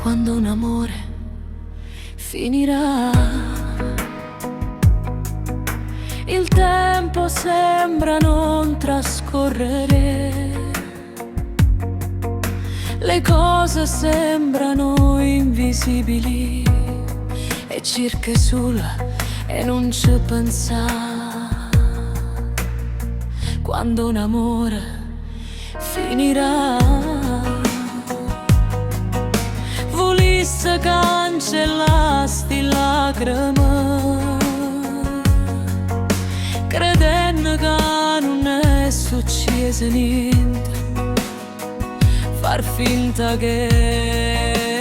Quando un amore finirà. Il tempo sembra non trascorrere. Le cose sembrano invisibili e cirche sul 'e nun ce pensà. Quando un amore finirà. Vulisse cancellà 'sti lacreme, credenno ca nun è succieso niente, far finta che.